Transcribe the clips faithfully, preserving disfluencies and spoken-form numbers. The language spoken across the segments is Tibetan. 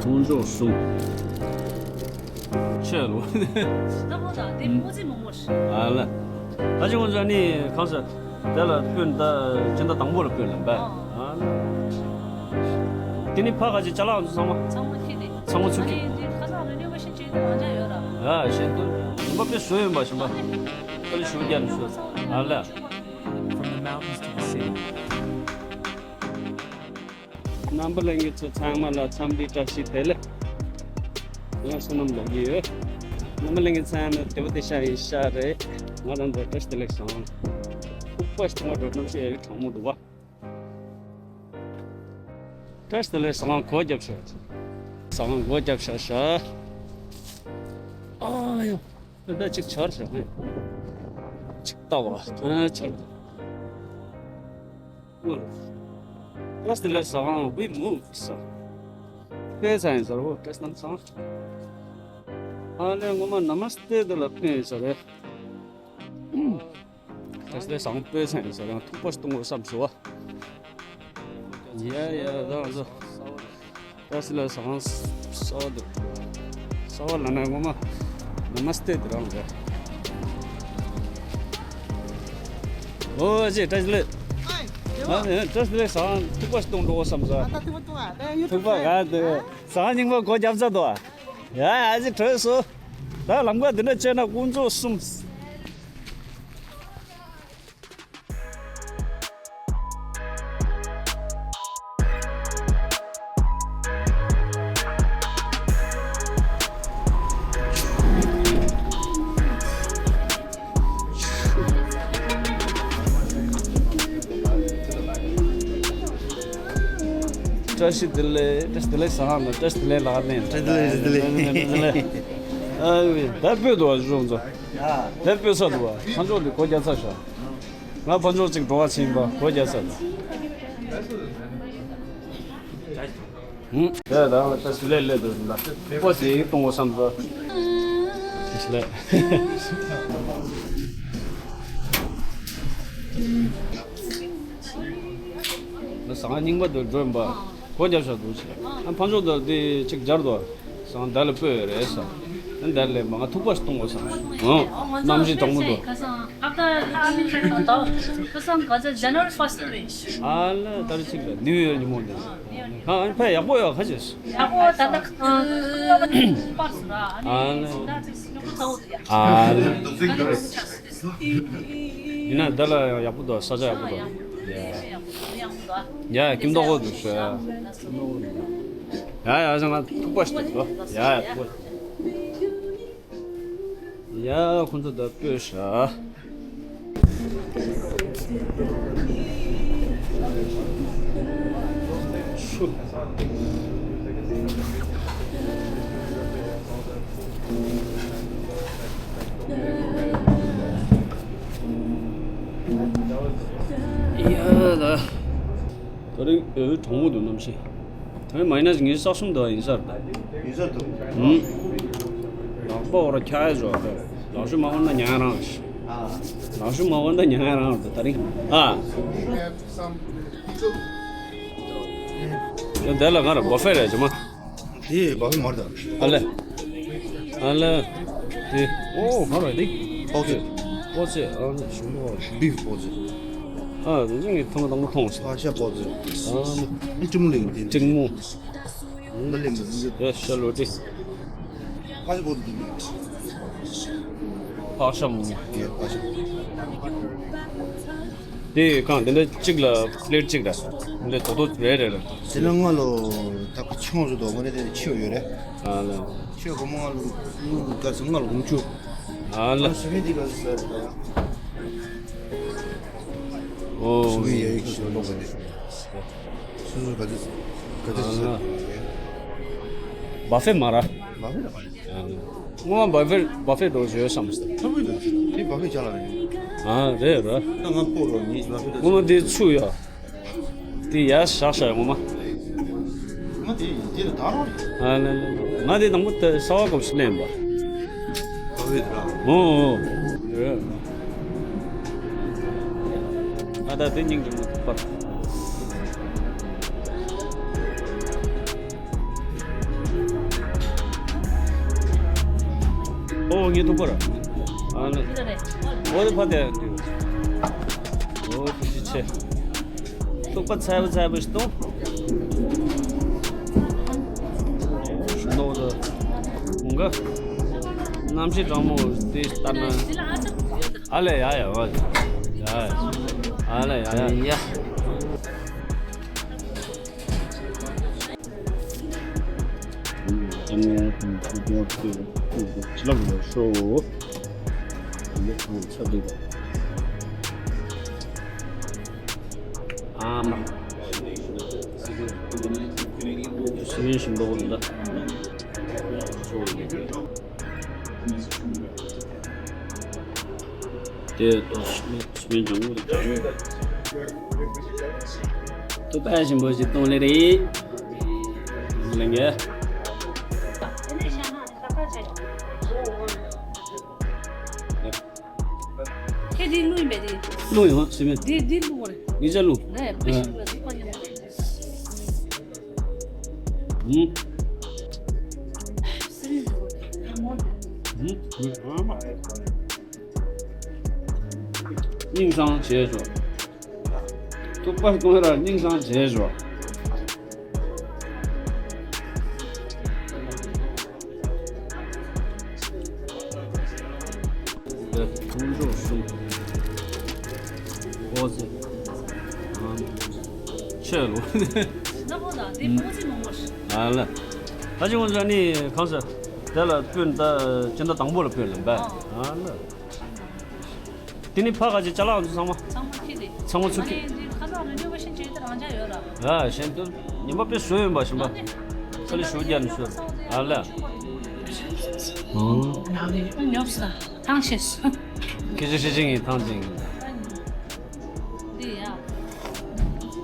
ཐུང་ཅོག་གསུམ། ཆེ་ལོ། ད་ཁོ་ད་དེ་མོ་ཙི་མོ་མོ་ཤི། ཨ་ལ། ད་ཅི་ང་ཚོ་ནི་གང་ཟེར། དེ་ལ་སྤུན་ད་སྤྱི་ཟླ་དང་པོ་ལ་སྤུན་ལ་འབད། ཨ་ལ། དེ་ནི་ཕ་ག་ཅི་ཅ་ལག་ཚང་མ། ཚང་མ་ཁྱི་དེ། ཚང་མ་ཚུགས་ཀྱི། ཨ་ནི་དེ་ཁ་སང་རེ་ནི་བ་ཤི་ཅི་དེ་རང་ཅག་ཡོད་ར། ཨ་ཤེས་འདུག་ཞིམ་པ་དཔེ་བཟོས་ཡོད་པ་ཞིམ་པ། ཨ་ལ་ཞུ་རྒྱ་ནི་ཞུ། ཨ་ལ། From the mountains to the city. རྣམ་པ་ལྷན་རྒྱས་ཚོ་ཚང་མ་ལ་འཚམས་འདྲི་བཀྲ་ཤིས་བདེ་ལེགས། ང་བསོད་ནམས་ལོ་རྒྱུས་ཡོད། རྣམ་པ་ལྷན་རྒྱས་ཚང་མ་བདེ་པོ་བདེ་ཤ་ཡིན་ཤ་རེད། ང་རང་ཚོ་བཀྲ་ཤིས་བདེ་ལེགས་སོང་། ཐུག་པ་ཞིག་ཐུག་པ་འགྲོ་གནམ་གཤིས་ཡག་གྲང་མོ་འདུག་བ། བཀྲ་ཤིས་བདེ་ལེགས་སོང་། སྒོ་རྒྱབ་ཤ། སོང་སྒོ་རྒྱབ་ཤ་ཤ། ཨ་ཡོ། ད་ཅིག་ཆར་ཤ་ནས། ཅིག་ལྟ་བ། ཨ་ཆར། Good. That's the last song. We moved, so. Play sign, sir. Oh, that's not song. ཨ་ལས་ངོ་མ་Namaste དེ་ལ་ཕན་ཡོད་ས་རེད། That's the song. Play sign, sir. ཐུག་པ་གཏོང་དགོས་བསམ་སོང་བ། Yeah, yeah, that was a བཀྲ་ཤིས་ལ་བཟང་གསོལ་འདུག་གསོལ་བ་ལ་ན་ངོ་མ་Namaste དེ་རང་རེད། ཨོ་ཅེ་བཀྲ་ཤིས་ལ། ཨ་ནི་བཀྲ་ཤིས་ལ་བཟང་ཐུག་པ་ཞིག་གཏོང་འགྲོ་བསམ་ས། ཐུག་པ་ག་དེ་བཟང་རྙིང་པ་སྒོ་རྒྱབ་ཚར་འདུག་ཡ་ཨ་ཅེ་བྲོས་སོ། ད་ལམ་ཁ་འདི་འདྲ་བྱས་ན་དཀོན་མཆོག་གསུམ། བཀྲ་ཤིས་བདེ་ལེགས། བཀྲ་ཤིས་བདེ་ལེགས་ཟེར་ན་བཀྲ་ཤིས་བདེ་ལེགས་ལབ་ནས། བཀྲ་ཤིས་བདེ་ལེགས། བཀྲ་ཤིས་བདེ་ལེགས། ཨ་ཝེ་ད་སྤོས་འདུག་བ་གཞུང་ཚོ། ད་སྤོས་ས་འདུག་བ། ཕ་ཆོག་ལི་སྒོ་རྒྱག་ཚར་ཤག་ང་ཕ་ཆོག་ཅིག་འགྲོ་བ་ཕྱིན་པ་སྒོ་རྒྱག་ས་འདུག་ཧུམ། ད་ད་ད་སུ་ལེ་ལེ་འདུག་ད་པོ་ཟིག་གཏོང་བ་བསམ་པ། ལེ། ཟངས་རྙིང་པ་དུ་འགྲོ་ཡིན་པ། སྒོ་རྒྱབ་ཤག་འདུག་ཆེ། ཨ་ཕ་ཆོག་དུ་དེ་གཅིག་སྦྱར་དུ། ཟངས་ད་ལ་སྤོས་ཡོད་རེད་ས། ད་ལ་མ་ང་ཐུག་པ་ཞིག་གཏོང་དགོས་ས། ཨང་། གནམ་གཤིས་གྲང་མོ་འདུག་ཁ་སང་ཨ་ད་ཨ་མི་ཁ་སང་ད་ཁ་སང་ག་ཚ་January first རེད། ཨ་ལ་ད་རེ་གཅིག་ལ་ནིའུ་ཡོར་ཉིན་མོ་འདི། ཨ་ཨ་ཕ་ཡག་པོ་ཡོད་ཁ་ཅིག་ཡག་པོ་ད་ད་ཁ་སང་པར་སུ་ར་ཨ་ནི་ད་ཅིག་སི་ནུ་ཁུ་ཚ་བོ་དུ་ཡ། ཨ་ལ། ཡིན་ན་འདི་ལ་ཡང་ཡག་པོ་འདུག་ས་ཆ་ཡག་པོ་འདུག་ཡ་ཡ་ཀིམ་ཏོག་གོ་འདུག་ཤོད་ཡ། ཡ་ཡ་ང་ཐུག་པ་ཞིག་འདུག་ཡ་ཡ་ཐུག་པ་ཞིག་ཡ་ཁོང་ཚོ་ད་སྤོས་ཤག་ཆུ། ཡ་ད། ད་རིང་འོད་གྲང་མོ་འདུག་གནམ་གཤིས། ད་རིང་མའི་ནས་ཉི་ཤུ་རྩ་གསུམ་འདུག་ཡིན་ས་རེད། ཡིན་ས་འདུག་ཧུམ། ལག་པ་འོ་ར་འཁྱག་ཡ་བཟོ། ལག་ཤུབས་མ་འོང་ན་ཉལ་རང་། ཨ། ལག་ཤུབས་མ་འོང་ན་ཉལ་རང་རེད་ད་རིང་། ཨ། དེ་ལ་ག་རེ་བོ་ཧྥེ་རེད་ཇོ་མ། དེ་བ་ཕེ་མར་དང་། ཨ་ལེ། ཨ་ལེ། དེ། ཨོ་ག་རེ་དེ། པོ་ཙེ། པོ་ཙེ་ཨ་ལེ་ཞུ་མོ། བིབ་པོ་ཙེ། ཨ་དེ་ཚོ་ངས་ཐོག་མ་དང་པོ་མཐོང་སོང་། ཨ་ཤ་པོ་ཙེ། ཨ་ལེ། ཨ་ཀྲིང་མོ་ལེ་དེ། ཀྲིང་མོ། ད་ལེ་མི་ཟེར། ཡ་ཤ་ལོ་ཏི། ཨ་ཤ་པོ་ཙེ་དེ། ཨ་ཤ་མོ། ཡ་ཨ་ཤ། དེ་གང་དེ་འདྲ་གཅིག་ལ་པི་ལེ་ཊི་གཅིག་ར། འདི་དོ་དོ་རེ་རེ་ར། དེ་ལ་ང་ལོ་ད་ཁ་ཆུང་སུ་དོ་མ་རེད་དེ་ཆེ་ཡོད་རེད། ཨ་ལ། ཆེ་གོ་མ་ང་ལོ་ང་ལོ་ད་ང་ལོ་ཧུམ་ཆུ། ཨ་ལ། ང་སུ་མི་དེ་ག་ས་རེད་ད་ཡ། ཨོ། སུ་མི་ཡ་ཡིག་ཤོ་ལོ་ག་དེ། སུ་སུ་ག་དེ་ག་དེ་ས་རེད། བ་ཧྥེ་མ་ར། བ་ཧྥེ་ར་ག་རེད། སྔོན་མ་བ་ཧྥེ་བ་ཧྥེ་འགྲོ་བཞིན་ཡོད་བསམ་སྟེ། ཁ་བུད་དུ་དེ་བ་ཧྥེ་ཅ་ལག་རེད། ཨ་རེད་ར། ད་ང་སྤོ་རོགས་ཉིས་བ་ཧྥེ་ད། སྔོན་མ་དེ་ཚུ་ཡ། དེ་ཡ་བཞག་བཞག་སྔོན་མ། ང་དེ་དེ་ལ་ད་རོགས་རེད། ཨ་ལ་ལ་ལ། ང་དེ་དང་པོ་དེ་གསར་པ་སྐབས་སུ་ལེན་པ། བ་ཧྥེ་དེ་ར། ཨོ་ཨོ། རེད། ཨ་ད་དེ་སྙིང་རྗེ་མོ་པར། ཨོ་ངའི་ཐུག་པ་ར། ཨ་ནི། འོ་དེ་ཕ་དེ་འདུག་ཨོ་ཐུགས་རྗེ་ཆེ། ཐུག་པ་ཚ་པོ་ཚ་པོ་ཞིག་གཏོང་། ཞུ་ནོ་ད། འོང་ག་གནམ་གཤིས་གྲང་མོ་དེ་ལྟར་ན། ཨ་ལས་ཡ་ཡ་བ། ཡ་ཡ། ཨ་ལས་ཡ་ཡ། ཡ། ཨ་མ། སུ་ཡིན་ཞིང་འདོགས་འདི་ལ། དེ་ཏོག་སུ་མིན་ཅང་ངུ་ཅང་ཏུ་པ་ཞིམ་པོ་ཞིག་གཏོང་ལེ་རེད། ལེང་གེ། ཁྱེད་འདི་བླུགས་ཡིན་པས་འདི། བླུགས་ཡོང་སུ་མིན། འདི་འདི་བླུགས་པ་རེད། ངེད་ཅག་བླུགས། ནས་པེ་ཤི་བླུགས་པ་འདི་ཁོ་ཉོ། ཧུམ། སུ་མིན་བླུགས་པ་རེད། ཧུམ། སྙིང་སང་བྱས་ཤོག་ཐུག་པ་གཏོང་ར་སྙིང་སང་བྱས་ཤོག་དེ་ཐུང་ཆོག་གསུམ། ཨོ་ཙི། ཨམ། ཆེ་ལོ། ན་བོ་ན་དེ་ཨོ་ཙི་མང་མོ་ཞིག་ཨ་ལ། ད་ཅི་ངོ་ཚ་ནི་གང་ཟེར། དེ་ལ་སྤུན་ད་སྤྱི་ཟླ་དང་པོ་ལ་སྤུན་ལ་འབད། ཨ་ལ། དེ་ནི་ཕ་ག་ཅིག་ཅ་ལག་འདི་ཚང་མ། ཚང་མ་ཁྱེར་ཏེ། ཚང་མ་ཚུར་ཁྱེར། ཨ་ནི་འདི་ཁ་སང་རི་ནོ་ཝེ་ཤན་བྱས་ཏེ་རང་འཇགས་ཡོད་ར། ཨ་གཞན་དུ་ཉི་མ་དཔེ་བཟོས་ཡོད་པ་ཞིམ་པ། ཨ་ནི། ཁ་ལི་ཞུ་རྒྱ་ནི་བཟོས། ཨ་ལ། ཨོ། ཉོབ་ས་ཐང་ཤེས། ཁྱེད་ཀྱི་ཤེས་ཅིང་ཡིན་ཐང་ཅིང་ཡིན། འདི་ཡ།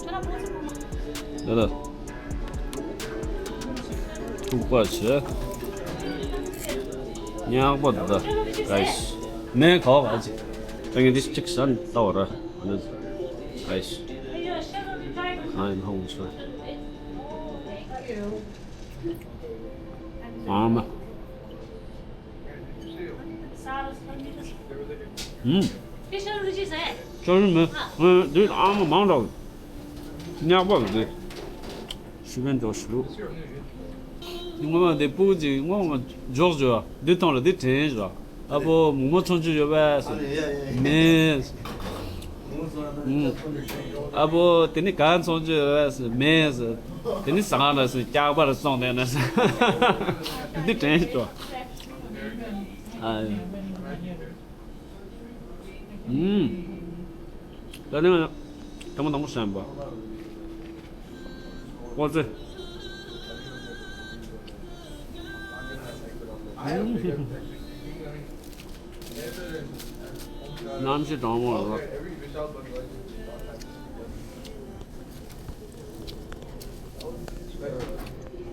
ཁྱོད་རང་པོ་ཚོ་ལ་ལ། ཐུག་པ་བྱས། ཉག་པ་འདི་ད། ག་ཡིས། མེ་ག་བ་ག་ཅི། ད་ངས་འདི་གཅིག་ཟ་ནས་ལྟ་བ་ར། ཨ་ནི། ག་ཡིས། གང་ཡིན་ཧོང་ཚོ། ཨ་མ། ཧུམ། ཅོ་རི་མེ། ཨ། འདི་ཨ་མ་མང་དྲགས། ཉག་པ་འདི། ཤི་བན་འཇོག་ཤི་ལུགས། སྔོན་མ་འདི་སྤུ་གུ་ཅིག་སྔོན་མ་འཇོག་འཇོག་འདི་ཐོང་ལ་འདི་དྲན་བཞག་ཨ་ཕོ་མོག་མོག་ཚོང་ཆུ་ཡོད་པས་མེད། ཨ་ཕོ་དེ་ནི་གང་ཚོང་ཆུ་ཡོད་པས་མེད། དེ་ནི་ཟ་ཁང་ལ་སོང་སྐྱག་པར་སོང་དེ་ན་འདི་དྲན་བཞག་ཨ། ཨུམ། ད་ནི་ང་དང་པོ་དང་པོ་ཟ་ཡིན་པ། ཨོ་ཙི། ཨུམ། གནམ་གཤིས་གྲང་མོ་རེད།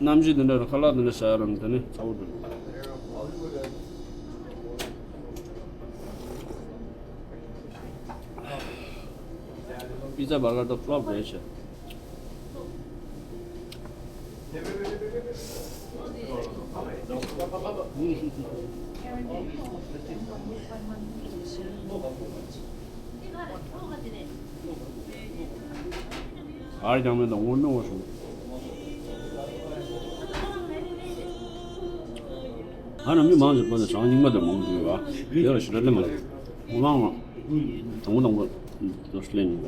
གནམ་གཤིས་འདི་འདྲ་རེད། ཁ་ལག་འདི་འདྲ་ཟ་ཡ་རང་དེ་ནི་ཚ་བོ་འདུག་པི་ཛ་བར་གར་དང་ཕློབ་རེད་ཤག་ཨར་ཀྱང་མེད་དང་དངོས་གནས་འོ་བྱུང་། ཨ་ནི་མི་མང་ཞིག་པོ་ནི་བྱང་རྙིང་པ་དེ་མང་པོ་འདུག་ཡོད་པ། དེ་ལ་ཞེ་དྲག་སླེབས་མ་ཐུབ། ངོ་མ་ང་དང་པོ་དང་པོ་དོ་ཞིག་སླེབས་ཡིན་པ།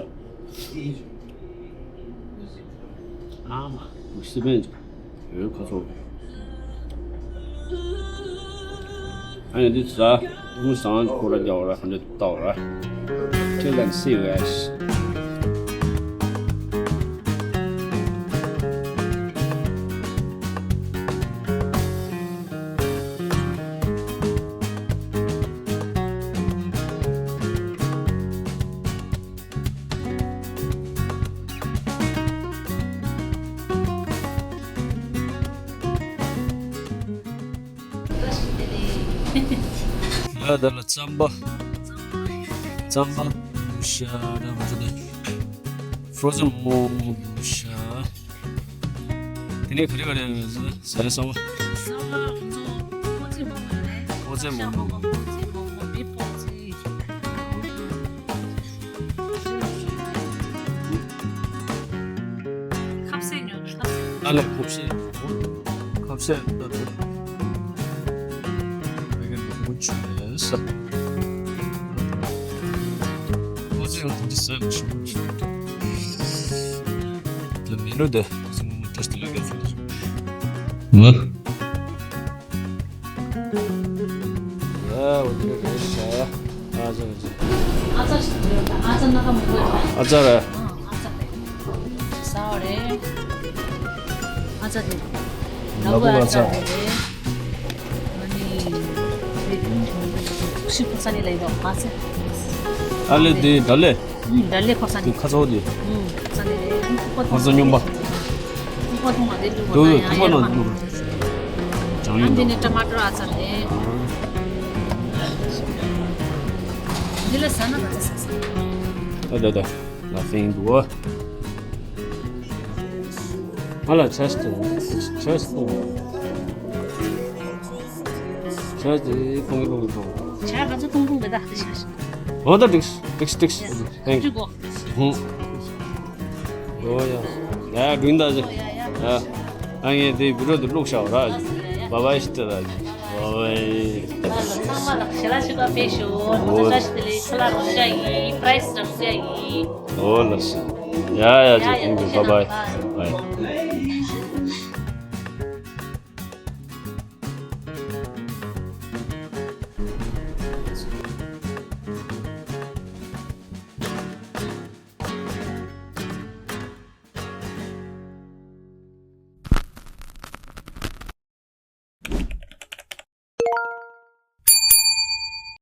ཨ་མ་སི་པན་ཡོད་ཁ་ཚོ། ཨ་ནི་འདི་ཟ། ངུ་སང་ཁོ་ར་རྒྱ་བ་ར་ཧན་ཏོ་ལྟ་བ་ར། Till then, see you guys. ཡ་ད་ལ་རྩམ་པ། རྩམ་པ་ཤ་ད་མ་ཅོ་ད། Frozen momo ཤ། དེ་ནས་ག་རེ་ག་རེ་ཟ་ཟ་ཡ་ཟ་བ། ཟ་བ་ང་ཚོ་ཨོ་ཙི་མང་པོ་ཡོད་རེད། སྤོ་ཚེ་མོག་མོག་ཁ་ཟས་ཉོ། ཨ་ལས་ཁ་ཟས། ཁ་ཟས་ད་དེ། མི་གི་མི་ཆུ་ལས་ས། སྤོ་ཚེ་ཡང་དེ་འདྲ་ཟ་ཆུ་ཆུ། ལ་མི་རོ་དེ་ཟ་མོ་མོ་ཏེས་ཏེ་ལ་ག་ཟ་ཆུ། ང་། ཡ་འོ་དེ་རེད་ཤག་ཨ་ཙི་ཨ་ཙི། ཨ་ཙི་ཨ་ཙི་ན་ཁ་མི་དགོས་ཨ་ཙི་རེད། ཨ་ཙི་རེད། ཟ་བ་རེད། ཨ་ཙི་རེད། ལ་ཕུག་ཨ་ཙི་རེད། ཨ་ནི་ཤི་ཕུག་ས་ནི་ལ་ཡོད་ཨ་ཙི། ཨ་ལེ་དེ་ད་ལེ། ཨུམ། ད་ལེ་ཕོར་ས་ནི། དེ་ཁ་ཚོགས་དེ། ཨུམ། ཕོར་ས་ནི་རེད། ཨུམ། ཁུག་པ་ཕོར་ས་སྙོམས་པ། ཁུག་པ་ཐུང་བ་དེ་འདུག་དེ་ཁུག་པ་ནང་ཡང་ཡར་མ་འདུག་ཅང་ཡོད་འདུག་འདི་ནི་ཊ་མ་ཊོ་ཨ་ཙི་རེད། འདི་ལ་ཟ་ན་ག་ཚ་ཟ་ཟ། ཨ་ད་ད་ལ་ཕིང་འདུག་ཨ་ལ་ཆེས་ཏུ་ཆེས་ཏུ་ཆེས་ཏུ་ཕུང་གི་ཕུང་གི་ཕུང་། ཆ་ག་ཚོད་ཐུང་ཐུང་མེད་ད། འོ་ད་འགྲིག་འགྲིག་འགྲིག་ཧེང་། འགྲིག་གོ་ཧུང་། ཨོ་ཡ། ཡ་ཡ་འགྲིག་འདུག་ཨ་ཅེ། ཡ། ཨ་ངས་དེ་བི་ཌི་ཡོ་དེ་བླུགས་བཞག་ར། བ་བའི་ཤི་ཏི་ར། བ་བའི། ཚང་མ་ལ་ཞལ་ལག་མཆོད་པ་ཕུལ་ཤོག་ཨོ། བཀྲ་ཤིས་བདེ་ལེགས། ཁ་ལག་རོགས་བྱ་ཡིན། པ་རའི་སི་རོགས་བྱ་ཡིན། ཨོ་ལགས་སོ། ཡ་ཡ་ཡ་ཅེ། ཡ་ཐེང་ཀྱུ། བ་བའི། བ་བའི།